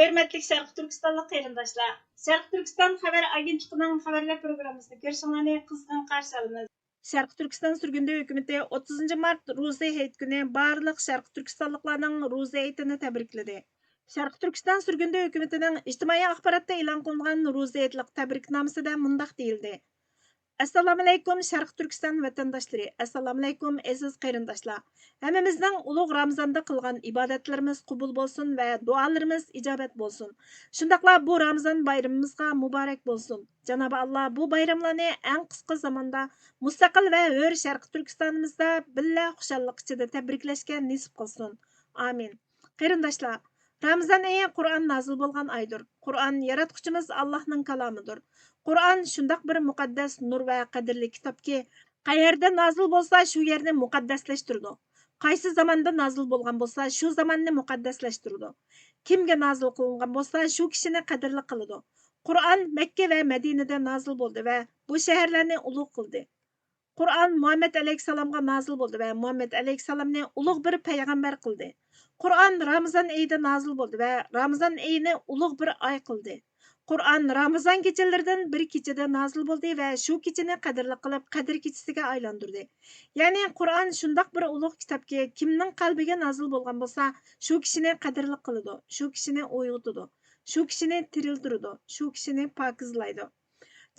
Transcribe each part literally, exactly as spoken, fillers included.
ھۆرمەتلىك شەرقىي تۈركىستانلىق قېرىنداشلار، شەرقىي تۈركىستان خەۋەر ئاگېنتلىقىنىڭ خەۋەرلەر پروگراممىسىنى كۆرۈشۈڭلارنى قىزغىن قارشى ئالىمىز. شەرقىي تۈركىستان سۈرگۈندە ھۆكۈمىتى ئوتتۇزىنچى مارت روزى ھېيت كۈنى بارلىق شەرقىي تۈركىستانلىقلارنىڭ روزى ھېيتىنى تەبرىكلىدى. شەرقىي تۈركىستان سۈرگۈندە ھۆكۈمىتىنىڭ ئىجتىمائىي ئاخباراتتا ئېلان قىلىنغان روزى ھېيتلىق تەبرىكنامىسىدە مۇنداق دېيىلدى: ئەسسالامۇئەلەيكۇم، شەرقىي تۈركىستان ۋەتەنداشلىرى! ئەسسالامۇئەلەيكۇم، ئەزىز قېرىنداشلار! ھەممىمىزنىڭ ئۇلۇغ رامىزاندا قىلغان ئىبادەتلىرىمىز قوبۇل بولسۇن ۋە دۇئالىرىمىز ئىجابەت بولسۇن. شۇنداقلا بۇ رامىزان بايرىمىمىزغا مۇبارەك بولسۇن. جانابى ئاللا بۇ بايراملارنى ئەڭ قىسقا زاماندا مۇستەقىل ۋە ھۆر شەرقىي تۈركىستانىمىزدا بىللە خۇشاللىق ئىچىدە تەبرىكلەشكە نېسىپ قىلسۇن. ئامىن. قېرىنداشلار، رامىزان ئېيى قۇرئان نازىل بولغان ئايدۇر. قۇرئان ياراتقۇچىمىز ئاللاھنىڭ كالامىدۇر. قۇرئان شۇنداق بىر مۇقەددەس نۇر ۋە قەدىرلىك كىتابكى، قەيەردە نازىل بولسا، شۇ يەرنى مۇقەددەسلەشتۈرىدۇ. قايسى زاماندا نازىل بولغان بولسا، شۇ زاماننى مۇقەددەسلەشتۈرىدۇ. كىمگە نازىل قىلىنغان بولسا، شۇ كىشىنى قەدىرلىك قىلىدۇ. قۇرئان مەككە ۋە مەدىنىدە نازىل بولدى ۋە بۇ شەھەرلەرنى ئۇلۇغ قىلدى. قۇرئان مۇھەممەد ئەلەيھىسسالامغا نازىل بولدى ۋە مۇھەممەد ئەلەيھىسسالامنى ئۇلۇغ بىر پەيغەمبەر قىلدى. قۇرئان رامىزان ئېيىدا نازىل بولدى ۋە رامىزان ئېيىنى ئۇلۇغ بىر ئاي قىلدى. قۇرئان رامىزان كېچىلىرىدىن بىر كېچىدە نازىل بولدى ۋە شۇ كېچىنى قەدىرلىك قىلىپ، قەدىر كېچىسىگە ئايلاندۇردى. يەنى قۇرئان شۇنداق بىر ئۇلۇغ كىتابكى، كىمنىڭ قەلبىگە نازىل بولغان بولسا، شۇ كىشىنى قەدىرلىك قىلىدۇ، شۇ كىشىنى ئويغىتىدۇ، شۇ كىشىنى تىرىلدۈرىدۇ، شۇ كىشىنى پاكىزلايدۇ.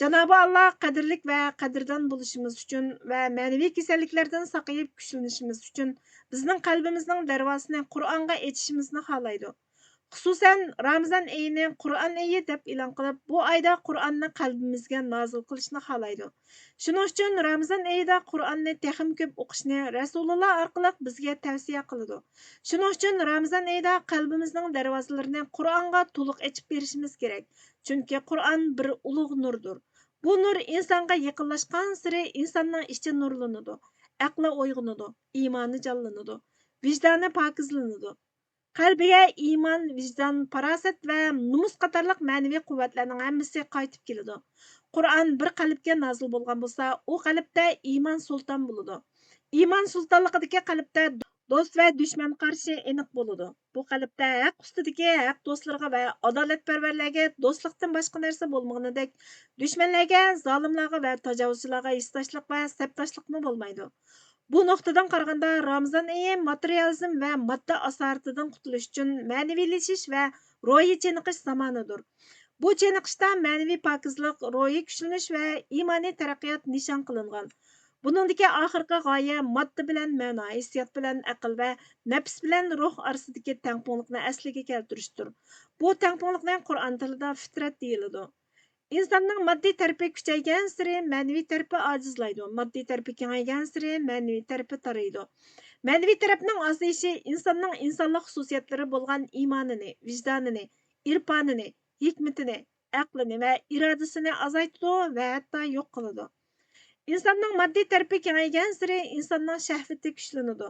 جانابى ئاللا قەدىرلىك ۋە قەدىردان بولۇشىمىز ئۈچۈن ۋە مەنىۋى كېسەللىكلەردىن ساقىيىپ كۈچلىنىشىمىز ئۈچۈن بىزنىڭ قەلبىمىزنىڭ دەرۋازىسىنى قۇرئانغا ئېچىشىمىزنى خالايدۇ. خۇسۇسەن، رامىزان ئېيىنى قۇرئان ئېيى دەپ ئېلان قىلىپ، بۇ ئايدا قۇرئاننى قەلبىمىزگە نازىل قىلىشنى خالايدۇ. شۇنىڭ ئۈچۈن رامىزان ئېيىدا قۇرئاننى تېخىمۇ كۆپ ئوقۇشنى رەسۇلۇللا ئارقىلىق بىزگە تەۋسىيە قىلىدۇ. شۇنىڭ ئۈچۈن رامىزان ئېيىدا قەلبىمىزنىڭ دەرۋازىلىرىنى قۇرئانغا تولۇق ئېچىپ بېرىشىمىز كېرەك. چۈنكى قۇرئان بىر ئۇلۇغ نۇردۇر. بۇ نۇر ئىنسانغا يېقىنلاشقانسېرى ئىنساننىڭ ئىچى نۇرلىنىدۇ، ئەقلى ئويغىنىدۇ، ئىمانى جانلىنىدۇ، ۋىجدانى پاكىزلىنىدۇ. قەلبىگە ئىمان، ۋىجدان، پاراسەت ۋە نومۇس قاتارلىق مەنىۋى قۇۋۋەتلەرنىڭ ھەممىسى قايتىپ كېلىدۇ. قۇرئان بىر قەلبكە نازىل بولغان بولسا، ئۇ قەلبتە ئىمان سۇلتان بولىدۇ. ئىمان سۇلتانلىقىدىكى قەلبتە دوست ۋە دۈشمەن قارىشى ئېنىق بولىدۇ. بۇ قەلبتە ھەق ئۈستىدىكى ھەق دوستلىرىغا ۋە ئادالەتپەرۋەرلەرگە دوستلۇقتىن باشقا نەرسە بولمىغىنىدەك، دۈشمەنلەرگە، زالىملارغا ۋە تاجاۋۇزچىلارغا ھېسداشلىق ۋە سەپداشلىقمۇ بولمايدۇ. بۇ نۇقتىدىن قارىغاندا، رامىزان ئېيى ماتېرىيالىزم ۋە ماددا ئاسارىتىدىن قۇتۇلۇش ئۈچۈن مەنىۋىلىشىش ۋە روھىي چېنىقىش زامانىدۇر. بۇ چېنىقىشتا مەنىۋى پاكىزلىق، روھىي كۈچلىنىش ۋە ئىمانىي تەرەققىيات نىشان قىلىنغان. بۇنىڭدىكى ئاخىرقى غايە ماددا بىلەن مەنا، ھېسسىيات بىلەن ئەقىل ۋە نەپس بىلەن روھ ئارىسىدىكى تەڭپۇڭلۇقنى ئەسلىگە كەلتۈرۈشتۇر. بۇ تەڭپۇڭلۇقنى قۇرئان تىلىدا فىترەت دېيىلىدۇ. ئىنساننىڭ ماددىي تەرىپى كۈچەيگەنسېرى مەنىۋى تەرىپى ئاجىزلايدۇ، ماددىي تەرىپى كېڭەيگەنسېرى مەنىۋى تەرىپى تارىيىدۇ. مەنىۋى تەرەپنىڭ ئازىيىشى ئىنساننىڭ ئىنسانلىق خۇسۇسىيەتلىرى بولغان ئىمانىنى، ۋىجدانىنى، ئىرپانىنى، ھېكمىتىنى، ئەقلىنى ۋە ئىرادىسىنى ئازايتىدۇ ۋە ھەتتا يوق قىلىدۇ. ئىنساننىڭ ماددىي تەرىپى كېڭەيگەنسېرى ئىنساننىڭ شەھۋىتى كۈچلىنىدۇ،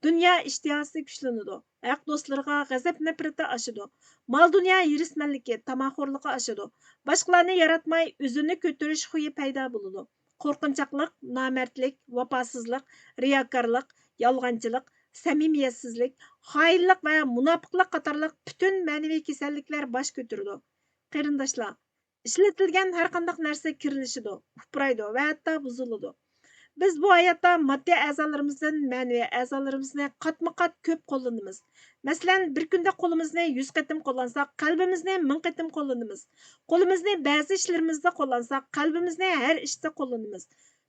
دۇنيا ئىشتىياسى كۈچلىنىدۇ، ھەق دوستلىرىغا غەزەپ-نەپرىتى ئاشىدۇ، مال-دۇنيا ھېرىسمەنلىكى، تاماخورلۇقى ئاشىدۇ، باشقىلارنى ياراتماي ئۆزىنى كۆتۈرۈش خۇيى پەيدا بولىدۇ. قورقۇنچاقلىق، نامەردلىك، ۋاپاسىزلىق، رىياكارلىق، يالغانچىلىق، سەمىمىيەتسىزلىك، خائىنلىق ۋە مۇناپىقلىق قاتارلىق پۈتۈن مەنىۋى كېسەللىكلەر باش كۆتۈرىدۇ. قېرىنداشلار، ئىشلىتىلگەن ھەرقانداق نەرسە كىرلىشىدۇ، ئۇپرايدۇ ۋە ھەتتا بۇزۇلىدۇ. بىز بۇ ھاياتتا ماددىي ئەزالىرىمىزدىن مەنىۋى ئەزالىرىمىزنى قاتمۇ قات كۆپ قوللىنىمىز. مەسىلەن، بىر كۈندە قولىمىزنى يۈز قېتىم قوللانساق، قەلبىمىزنى مىڭ قېتىم قوللىنىمىز. قولىمىزنى بەزى ئىشلىرىمىزدا قوللانساق، قەلبىمىزنى ھەر ئىشتا قوللىنىمىز.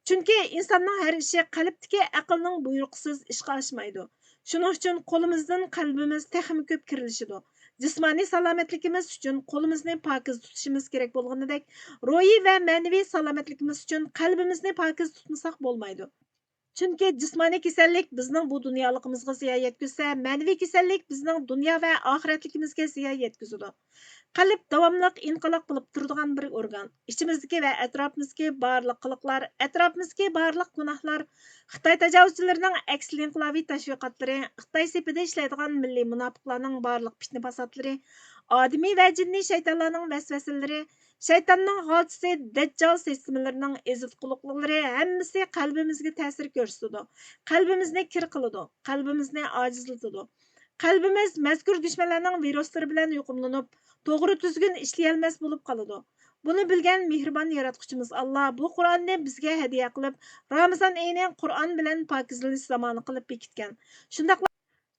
چۈنكى ئىنساننىڭ ھەر ئىشى قەلبتىكى ئەقىلنىڭ بۇيرۇقىسىز ئىشقا ئاشمايدۇ. شۇنىڭ ئۈچۈن قولىمىزدىن قەلبىمىز تېخىمۇ كۆپ كىرلىشىدۇ. جىسمانىي سالامەتلىكىمىز ئۈچۈن قولىمىزنى پاكىز تۇتۇشىمىز كېرەك بولغىنىدەك، روھىي ۋە مەنىۋى سالامەتلىكىمىز ئۈچۈن قەلبىمىزنى پاكىز تۇتمىساق بولمايدۇ. چۈنكى جىسمانىي كېسەللىك بىزنىڭ بۇ دۇنيالىقىمىزغا زىيان يەتكۈزسە، مەنىۋى كېسەللىك بىزنىڭ دۇنيا ۋە ئاخىرەتلىكىمىزگە زىيان يەتكۈزىدۇ. قەلب داۋاملىق ئىنقىلاب قىلىپ تۇرىدىغان بىر ئورگان. ئىچىمىزدىكى ۋە ئەتراپىمىزدىكى بارلىق قىلىقلار، ئەتراپىمىزدىكى بارلىق گۇناھلار، خىتاي تاجاۋۇزچىلىرىنىڭ ئەكسىل ئىنقىلابىي تەشۋىقاتلىرى، خىتاي سېپىدە ئىشلەيدىغان مىللىي مۇناپىقلارنىڭ بارلىق پىتنە-پاساتلىرى، ئادىمىي ۋە جىننىي شەيتانلارنىڭ ۋەسۋەسىلىرى، شەيتاننىڭ غالتىسى، دەججال سىستېمىلىرىنىڭ ئېزىتقۇلۇقلىرى ھەممىسى قەلبىمىزگە تەسىر كۆرسىتىدۇ، قەلبىمىزنى كىر قىلىدۇ، قەلبىمىزنى ئاجىزلىتىدۇ. قەلبىمىز مەزكۇر دۈشمەنلەرنىڭ ۋىرۇسلىرى بىلەن يۇقۇملىنىپ، توغرا تۈزگۈن ئىشلىيەلمەس بولۇپ قالىدۇ. بۇنى بىلگەن مېھرىبان ياراتقۇچىمىز ئاللا بۇ قۇرئاننى بىزگە ھەدىيە قىلىپ، رامىزان ئېيىنى قۇرئان بىلەن پاكىزلىنىش زامانى قىلىپ بېكىتكەن. شۇنداقلا،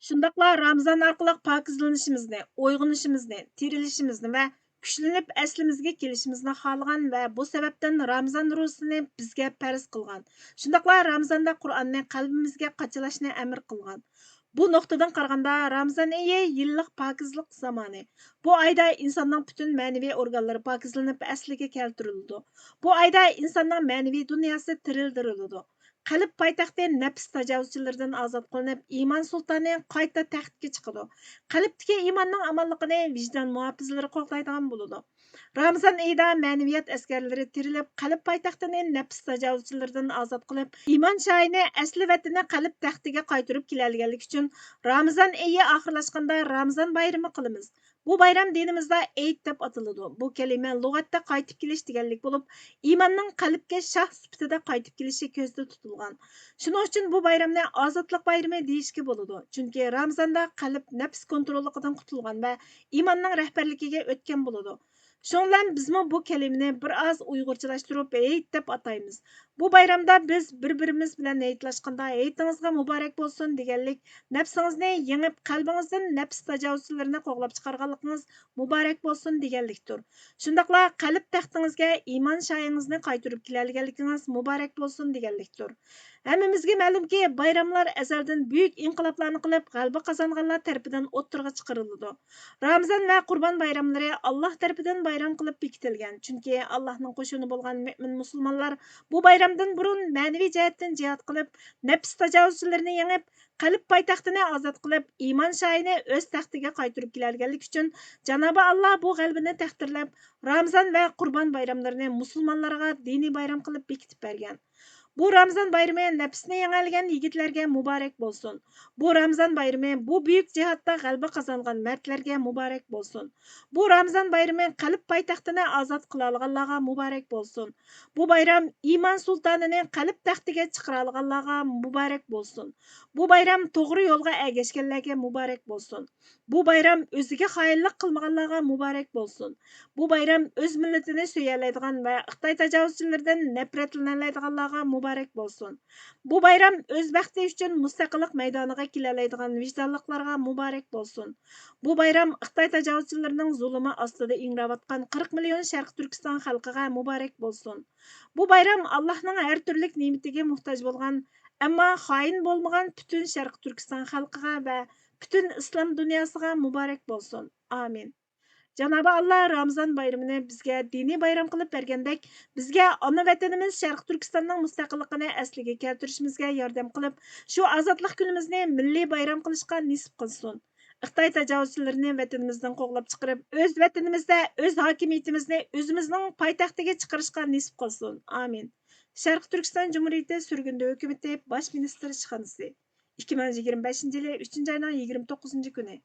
شۇنداقلا رامىزان ئارقىلىق پاكىزلىنىشىمىزنى، ئويغىنىشىمىزنى، تىرىلىشىمىزنى ۋە كۈچلىنىپ ئەسلىمىزگە كېلىشىمىزنى خالىغان ۋە بۇ سەۋەبتىن رامىزان روزىسىنى بىزگە پەرز قىلغان. شۇنداقلا رامىزاندا قۇرئاننى قەلبىمىزگە قاچىلاشنى ئەمر قىلغان. بۇ نۇقتىدىن قارىغاندا، رامىزان ئېيى يىللىق پاكىزلىق زامانى. بۇ ئايدا ئىنساننىڭ پۈتۈن مەنىۋى ئورگانلىرى پاكىزلىنىپ ئەسلىگە كەلتۈرۈلىدۇ. بۇ ئايدا ئىنساننىڭ مەنىۋى دۇنياسى تىرىلدۈرۈلىدۇ. قەلب پايتەختى نەپس تاجاۋۇزچىلىرىدىن ئازاد قىلىنىپ، ئىمان سۇلتانى قايتا تەختكە چىقىدۇ. قەلبتىكى ئىماننىڭ ئامانلىقىنى ۋىجدان مۇھاپىزلىرى قوغدايدىغان بولىدۇ. رامىزان ئېيىدا مەنىۋىيەت ئەسكەرلىرى تىرىلىپ، قەلب پايتەختىنى نەپس تاجاۋۇزچىلىرىدىن ئازاد قىلىپ، ئىمان شاھىنى ئەسلى ۋەتىنى قەلب تەختىگە قايتۇرۇپ كېلەلىگەنلىكى ئۈچۈن، رامىزان ئېيى ئاخىرلاشقاندا رامىزان بايرىمى قىلىمىز. بۇ بايرام دىنىمىزدا ئېيت دەپ ئاتىلىدۇ. بۇ كەلىمە لۇغەتتە قايتىپ كېلىش دېگەنلىك بولۇپ، ئىماننىڭ قەلبكە شاھ سۈپىتىدە قايتىپ كېلىشى كۆزدە تۇتۇلغان. شۇنىڭ ئۈچۈن بۇ بايرامنى ئازادلىق بايرىمى دېيىشكە بولىدۇ. چۈنكى رامىزاندا قەلب نەپس كونتروللۇقىدىن قۇتۇلغان ۋە ئىماننىڭ رەھبەرلىكىگە ئۆتكەن بولىدۇ. شۇنىڭ بىلەن بىزمۇ بۇ كەلىمىنى بىر ئاز ئۇيغۇرچىلاشتۇرۇپ ھېيت دەپ ئاتايمىز. بۇ بايرامدا بىز بىر-بىرىمىز بىلەن ھېيتلاشقاندا ھېيتىڭىزغا مۇبارەك بولسۇن دېگەنلىك، نەپسىڭىزنى يېڭىپ، قەلبىڭىزدىن نەپس تاجاۋۇزچىلىرىنى قوغلاپ چىقارغانلىقىڭىز مۇبارەك بولسۇن دېگەنلىكتۇر. شۇنداقلا قەلب تەختىڭىزگە ئىمان شاھىڭىزنى قايتۇرۇپ كېلەلىگەنلىكىڭىز مۇبارەك بولسۇن دېگەنلىكتۇر. ھەممىمىزگە مەلۇمكى، بايراملار ئەزەلدىن بۈيۈك ئىنقىلابلارنى قىلىپ، غەلىبە قازانغانلار تەرىپىدىن ئوتتۇرىغا چىقىرىلىدۇ. رامىزان ۋە قۇربان بايراملىرى ئاللاھ تەرىپىدىن بايرام قىلىپ بېكىتىلگەن، چۈنكى ئاللاھنىڭ قوشۇنى بولغان مۆمىن مۇسۇلمانلار بۇ بايرامدىن بۇرۇن مەنىۋى جەھەتتىن جىھاد قىلىپ، نەپس تاجاۋۇزچىلىرىنى يېڭىپ، قەلب پايتەختىنى ئازاد قىلىپ، ئىمان شاھىنى ئۆز تەختىگە قايتۇرۇپ كېلەلىگەنلىكى ئۈچۈن، جانابى ئاللاھ بۇ غەلىبىنى تەقدىرلەپ، رامىزان ۋە قۇربان بايراملىرىنى مۇسۇلمانلارغا دىنىي بايرام قىلىپ بېكىتىپ بەرگەن. بۇ رامىزان بايرىمى نەپسىنى يېڭەلىگەن يىگىتلەرگە مۇبارەك بولسۇن. بۇ رامىزان بايرىمى بۇ بۈيۈك جىھادتا غەلىبە قازانغان مەردلەرگە مۇبارەك بولسۇن. بۇ رامىزان بايرىمى قەلب پايتەختىنى ئازاد قىلالىغانلارغا مۇبارەك بولسۇن. بۇ بايرام ئىمان سۇلتانىنى قەلب تەختىگە چىقىرالىغانلارغا مۇبارەك بولسۇن. بۇ بايرام توغرا يولغا ئەگەشكەنلەرگە مۇبارەك بولسۇن. بۇ بايرام ئۆزىگە خائىنلىق قىلمىغانلارغا مۇبارەك بولسۇن. بۇ بايرام ئۆز مىللىتىنى سۆيەلەيدىغان ۋە خىتاي تاجاۋۇزچىلىرىدىن نەپرەتلىنەلەيدىغانلارغا مۇبارەك بولسۇن. بۇ بايرام ئۆز بەختى ئۈچۈن مۇستەقىللىق مەيدانىغا كېلەلەيدىغان ۋىجدانلىقلارغا مۇبارەك بولسۇن. بۇ بايرام خىتاي تاجاۋۇزچىلىرىنىڭ زۇلۇمى ئاستىدا ئىڭراۋاتقان قىرىق مىليون شەرقىي تۈركىستان خەلقىگە مۇبارەك بولسۇن. بۇ بايرام ئاللاھنىڭ ھەر تۈرلۈك نېمىتىگە موھتاج بولغان، ئەمما خائىن بولمىغان پۈتۈن شەرقىي تۈركىستان خەلقىگە ۋە پۈتۈن ئىسلام دۇنياسىغا مۇبارەك بولسۇن. ئامىن. جانابى ئاللا رامىزان بايرىمىنى بىزگە دىنىي بايرام قىلىپ بەرگەندەك، بىزگە ئانا ۋەتىنىمىز شەرقىي تۈركىستاننىڭ مۇستەقىللىقىنى ئەسلىگە كەلتۈرۈشىمىزگە ياردەم قىلىپ، شۇ ئازادلىق كۈنىمىزنى مىللىي بايرام قىلىشقا نېسىپ قىلسۇن. خىتاي تاجاۋۇزچىلىرىنى ۋەتىنىمىزدىن قوغلاپ چىقىرىپ، ئۆز ۋەتىنىمىزدە ئۆز ھاكىمىيىتىمىزنى ئۆزىمىزنىڭ پايتەختىگە چىقىرىشقا نېسىپ قىلسۇن. ئامىن. شەرقىي تۈركىستان جۇمھۇرىيىتى سۈرگۈندە ھۆكۈمىتى باش مىنىستىر ئىشخانىسى. ئىككى مىڭ يىگىرمە بەشىنچى يىلى ئۈچىنچى ئاينىڭ يىگىرمە توققۇزىنچى كۈنى.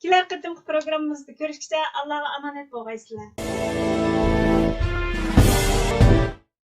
كېلەر قېتىمقى پروگراممىمىزدا كۆرۈشكىچە ئاللاغا ئامانەت بولغايسىلەر.